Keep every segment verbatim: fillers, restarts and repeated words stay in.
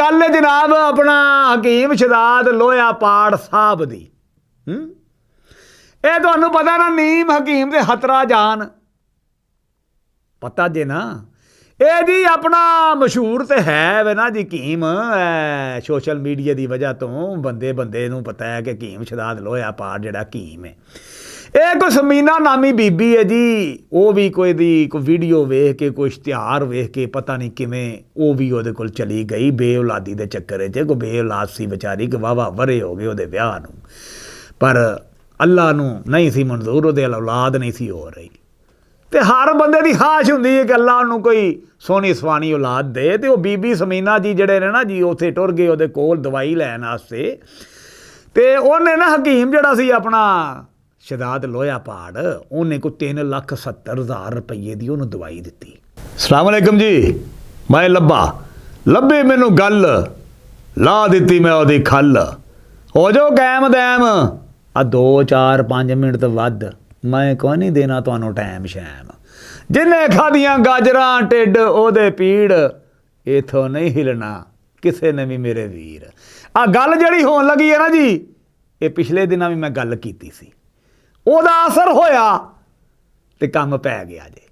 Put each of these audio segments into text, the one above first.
اللہ جناب اپنا حکیم شداد لویا پاڑ صاحب دی۔ ہم؟ اے تانوں پتہ نا، نیم حکیم دے خطرہ جان۔ پتہ جے نا، اے جی اپنا مشہور تے ہے وے نا جی حکیم، اے سوشل میڈیا دی وجہ توں بندے بندے نوں پتہ ہے کہ حکیم شداد لویا پاڑ جڑا حکیم ہے۔ اے کوئی سمینا نامی بی بی ہے جی، او وی کوئی دی کوئی ویڈیو ویکھ کے، کوئی اشتہار ویکھ کے، پتہ نہیں کیویں او وی اودے کول چلی گئی، بے اولادی دے چکر وچ۔ کوئی بے اولاد سی بیچاری، کہ واہ واہ ورے ہو گئے اودے ویاہ نوں، پر اللہ نوں نہیں سی منظور، اودے اولاد نہیں سی ہو رہی۔ تے ہر بندے دی خواہش ہوندی ہے کہ اللہ نوں کوئی سونی سوانی اولاد دے۔ تے او بی بی سمینا جی جڑے نے نا جی، اوتھے ٹر گئے اودے کول دوائی لین واسطے۔ تے اونے نا حکیم جڑا سی اپنا شداد لویا پاڑ، اونے کو تین لکھ ستر ہزار روپیے دی اونوں دوائی دتی۔ السلام علیکم جی، میں لبا، لبے مینوں گل، لا دتی میں اودی کھل۔ ہو جو قائم دائم، آ دو چار پنج منٹ تو ود میں کوئی نہیں دینا تانوں ٹائم شائم۔ جنہیں کھادیاں گاجراں ٹڈ اودے پیڑ، ایتھوں نہیں ہلنا کسے نے بھی میرے ویر۔ آ گل جڑی ہون لگی ہے نا جی، اے پچھلے دناں بھی میں گل کیتی سی، او دا اثر ہویا تے کم پے گیا جے۔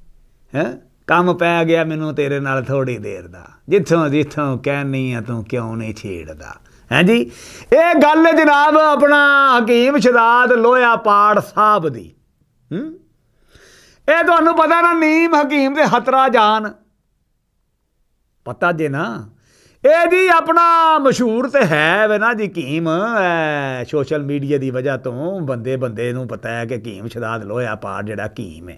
ہیں؟ کم پے گیا مینوں تیرے نال تھوڑی دیر دا، جتھوں جتھوں کہنی آ توں کیوں نہیں چھیڑدا؟ ہیں جی؟ اے گل ہے جناب اپنا حکیم شداد لویا پاڑ صاحب دی۔ ہم؟ اے تانوں پتہ نا، نیم حکیم تے خطرہ جان۔ پتہ جے نا، اے جی اپنا مشہور تے ہے وے نا جی حکیم، اے سوشل میڈیا دی وجہ توں بندے بندے نوں پتہ ہے کہ حکیم شداد لویا پاڑ جڑا حکیم ہے۔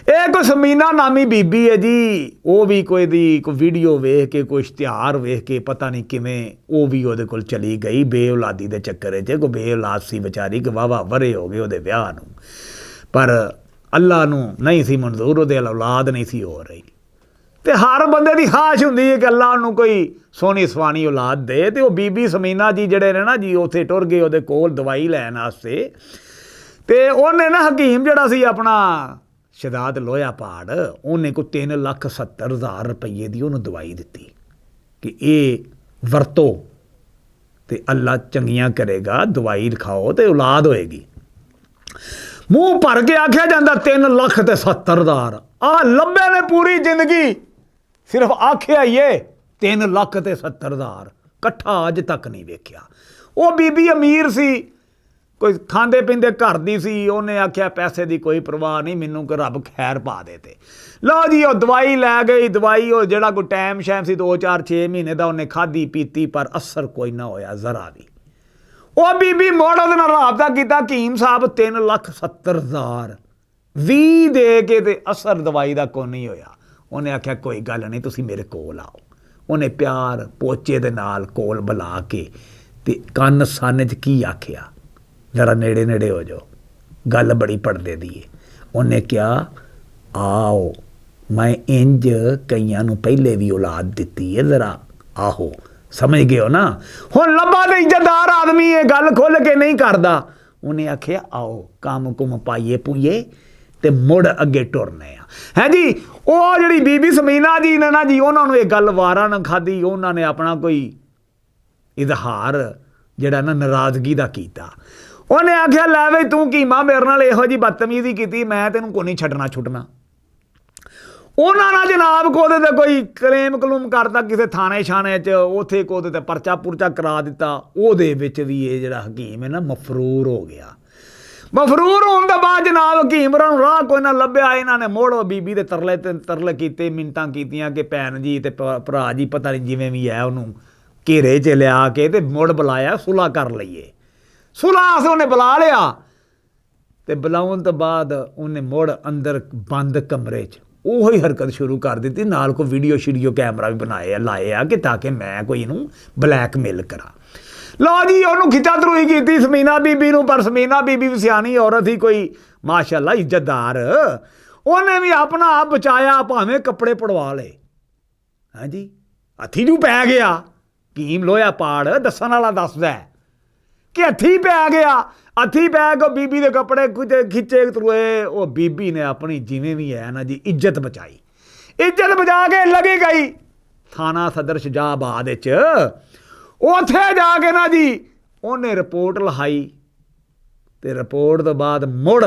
اے کوئی سمینا نامی بی بی ہے جی، او وی کوئی دی کوئی ویڈیو ویکھ کے، کوئی اشتہار ویکھ کے، پتہ نہیں کیویں او وی اودے کول چلی گئی بے اولادی دے چکر وچ۔ کوئی بے اولاد سی بیچاری، کہ واہ واہ ورے ہو گئے اودے ویاہ نوں، پر اللہ نوں نہیں سی منظور، اودے اولاد نہیں سی ہو رہی۔ تے ہر بندے دی خواہش ہوندی ہے کہ اللہ نوں کوئی سونی سوانی اولاد دے۔ تے او بی بی سمینا جی جڑے نے نا جی، اوتھے ٹر گئے اودے کول دوائی لین واسطے۔ تے اونے نا حکیم جڑا سی اپنا شداد لویا پاڑ، اونے کو تین لکھ ستر ہزار روپیے دی اونوں دوائی دتی کہ اے ورتو تے اللہ چنگیاں کرے گا، دوائی کھاؤ تے اولاد ہوئے گی۔ منہ بھر کے آکھیا جاندا، تین لکھ تے ستر ہزار۔ آ لبے نے پوری زندگی صرف آکھیا ہی اے، تین لکھ تے ستر ہزار، کٹھا اج تک نہیں ویکھیا۔ او بی بی امیر سی، کوئی کھاندے پیندے گھر دی سی، اونے آکھیا پیسے دی کوئی پرواہ نہیں، مینوں کہ رب خیر پا دے تے۔ لو جی، او دوائی لے گئی، دوائی او جڑا کوئی ٹائم شائم سی، دو چار چھ مہینے دا اونے کھادی پیتی، پر اثر کوئی نہ ہویا ذرا بھی۔ او بی بی موڑ اوہدے نال رابطہ کیتا، حکیم صاحب، تین لکھ ستر ہزار وی دے کے تے اثر دوائی دا کوئی نہیں ہویا۔ اونے آکھیا، کوئی گل نہیں، تسی میرے کول آؤ۔ اونے پیار پوچے دے نال کول بلا کے تے کن سن چ کی آکھیا، ذرا نیڑے نیڑے ہو جاؤ، گل بڑی پڑھدے دی ہے۔ اونے کیا، آؤ، میں انج کئیاں نوں پہلے وی اولاد دتی ہے، ذرا آہو، سمجھ گئے ہو نا؟ ہن لبا تے عزت دار آدمی یہ گل کھل کے نہیں کردا۔ انہیں آکھیا، آؤ، کم کم پائیے پوئیے تے مڑ اگے ٹرنے آ۔ ہے جی، او جڑی بی بی سمینا جی نے نا جی، انہاں نوں یہ گل وارا نہ کھادی، انہاں نے اپنا کوئی اظہار جڑا نا ناراضگی دا کیتا۔ انہیں آکھیا، لے وے توں کیما میرے نال یہو جی بدتمیزی کیتی، میں تینوں کو نہیں چھڈنا چھڈنا۔ انہاں نال جناب کو دے تے کوئی کلیم کلوم کرتا کسے تھانے شانے چ، اوتھے کو دے تے پرچہ پرچہ کرا دتا۔ او دے وچ وی اے جڑا حکیم ہے نا، مفرور ہو گیا۔ مفرور ہون دے بعد جناب حکیم راہ نوں راہ کوئی نہ لبھیا، انہاں نے مڑ او بی بی دے ترلے تے ترلے کیتے، منتاں کیتیاں کہ بھین جی تے پ-، بھرا جی پتہ نہیں جویں وی ہے، انہوں گھیرے چ لیا کے تے مڑ بلایا، صلح کر لئیے۔ صلح آسے انہیں بلا لیا۔ تے بلاون تو بعد انہیں مڑ اندر بند کمرے چ اوہی حرکت شروع کر دتی، نال کو ویڈیو شیڈیو کیمرہ بھی بنائے آ، لائے آ کہ تاکہ میں کوئی انہوں بلیک میل کراں۔ لو جی، انہوں کھچا تروئی کیتی سمینا بی بی نوں، پر سمینا بی بی بھی سیانی عورت ہی، کوئی ماشاءاللہ عزت دار۔ انہیں بھی اپنا آپ بچایا، بھاویں کپڑے پڑوا لے۔ ہاں جی، ہتھی جو پی گیا۔ حکیم لویا پاڑ دسن والا دسدا ہے کہ ہتھی پی گیا۔ ہتھی پی کے بی بی دے کپڑے کچھ کھچے تروئے، او بی بی نے اپنی جویں وی ہے نا جی، عزت بچائی۔ عزت بچا کے لگی گئی۔ تھانہ صدر شجاع آباد وچ، اوتھے جا کے نا جی، اونے رپورٹ لہائی۔ تے رپورٹ دے بعد مڑ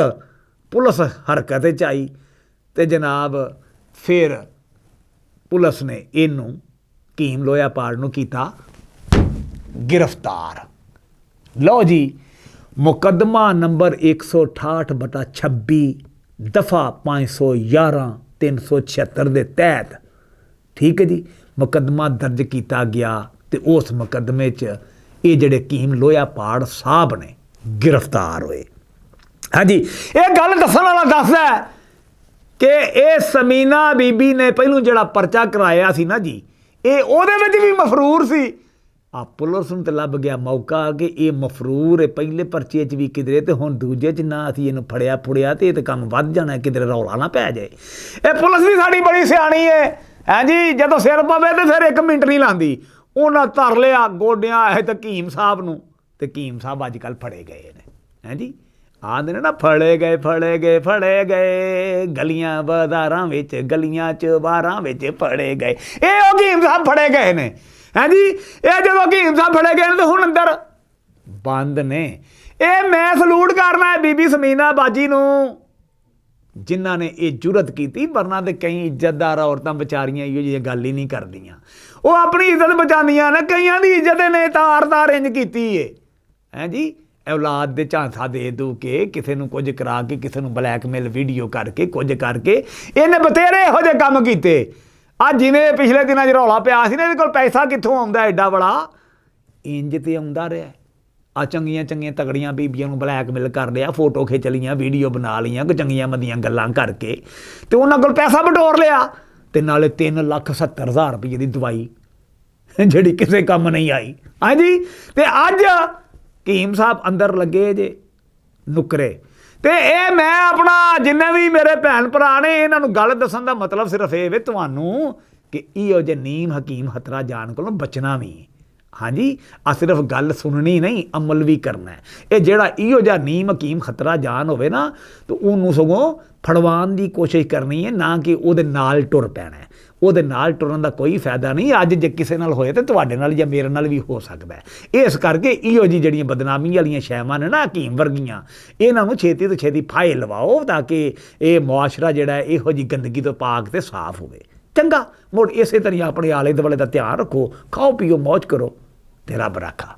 پولیس حرکت وچ آئی۔ تے جناب، پھر پولیس نے اینوں، حکیم لویا پال نوں کیتا گرفتار۔ لو جی، مقدمہ نمبر ایک سو اٹھاٹھ بٹا چھبی، دفعہ پانچ سو یارہ، تین سو چھہتر دے تحت، ٹھیک ہے جی، مقدمہ درج کیتا گیا۔ تے اس مقدمے چ اے جڑے حکیم لویا پاڑ صاحب نے گرفتار ہوئے۔ ہاں جی، اے گل دسن والا دسدا ہے کہ اے سمینا بی بی نے پہلوں جڑا پرچہ کرایا سی نا جی، اے اوہدے وچ وی مفرور سی۔ آ پولیس نوں تے لب گیا موقع کہ اے مفرور اے، پہلے پرچے چ وی کدرے تے ہن دوجے چ نہ اسی اینوں پھڑیا پھڑیا تے اے تے کم ودھ جانا ہے، کدرے رولا نہ پے جائے۔ اے پولیس وی ساڈی بڑی سیانی ہے۔ ہاں جی، جدوں سر پوے تے پھر ایک منٹ نہیں لاندی۔ انہاں تر لیا گوڈیاں اے تے حکیم صاحب نوں۔ تے حکیم صاحب اج کل پھڑے گئے نے۔ ہاں جی، آندے نے نا، پھڑے گئے، پھڑے گئے، پھڑے گئے، گلیاں بازاراں وچ، گلیاں چوباراں وچ پھڑے گئے۔ اے او حکیم صاحب پھڑے گئے نے۔ ہاں جی، اے جدوں حکیم صاحب پھڑے گئے نے تے ہن اندر بند نے۔ اے میں سلوٹ کرنا ہے بی بی سمینا باجی نوں، جنہاں نے اے جرات کیتی، ورنہ تے کئی عزت دار عورتاں بیچاریاں ایہو جہی گل ہی نہیں کردیاں۔ او اپنی عزت بچاندیاں نے، کئیاں دی عزت نے تار تار انج کیتی ہے۔ ہیں جی، اولاد دے جھانسا دے دو کے، کسے نوں کچھ کرا کے، کسے نوں بلیک میل ویڈیو کر کے، کچھ کر کے، انہیں بتھیرے ایہو جہے کم کیتے۔ آ جویں پچھلے دناں چ رولا پیا سی نا، ایہدے کول پیسہ کتھوں آوندا ہے ایڈا بڑا؟ انج تے آوندا رہیا۔ آ چنگیاں چنگیاں تگڑیاں بیبیاں نوں بلیک میل کر لیا، فوٹو کھچ لیاں، ویڈیو بنا لیاں، کوئی چنگیاں مدیاں گلاں کر کے، تے انہاں کول پیسہ بٹور لیا، تے نالے تین لکھ ستر ہزار روپے دی دوائی، جڑی کسے کم نہیں آئی۔ ہاں جی، تے اج حکیم صاحب اندر لگے جے نکرے۔ تے اے میں اپنا جنہیں وی میرے بھن بھرا نے، انہاں نوں گل دسن دا مطلب صرف اے وے تانوں کہ ایہو جے نیم حکیم خطرہ جان کولوں بچنا وی ہے۔ ہاں جی، آ صرف گل سننی نہیں، عمل وی کرنا ہے۔ اے جیہڑا ایہو جا نیم حکیم خطرہ جان ہووے نا، تے اونوں سگوں پھڑوان دی کوشش کرنی ہے، نہ کہ اوہدے نال ٹر پینا ہے۔ اوہدے نال ٹرن دا کوئی فائدہ نہیں۔ اج جے کسے نال ہوئے تے تہاڈے نال یا میرے نال وی ہو سکدا ہے۔ اس کر کے ایہو جی جیہڑیاں بدنامی والیاں شیواں نے نا حکیم ورگیاں، انہاں نوں چھیتی توں چھیتی پھائے لواؤ، تاکہ اے معاشرہ جیہڑا ہے ایہو جی گندگی توں پاک تے صاف ہووے۔ چنگا، مڑ اسے طرح اپنے آلے دوالے دا دھیان رکھو، کھاؤ پیو، موج کرو، تے رب رکھا۔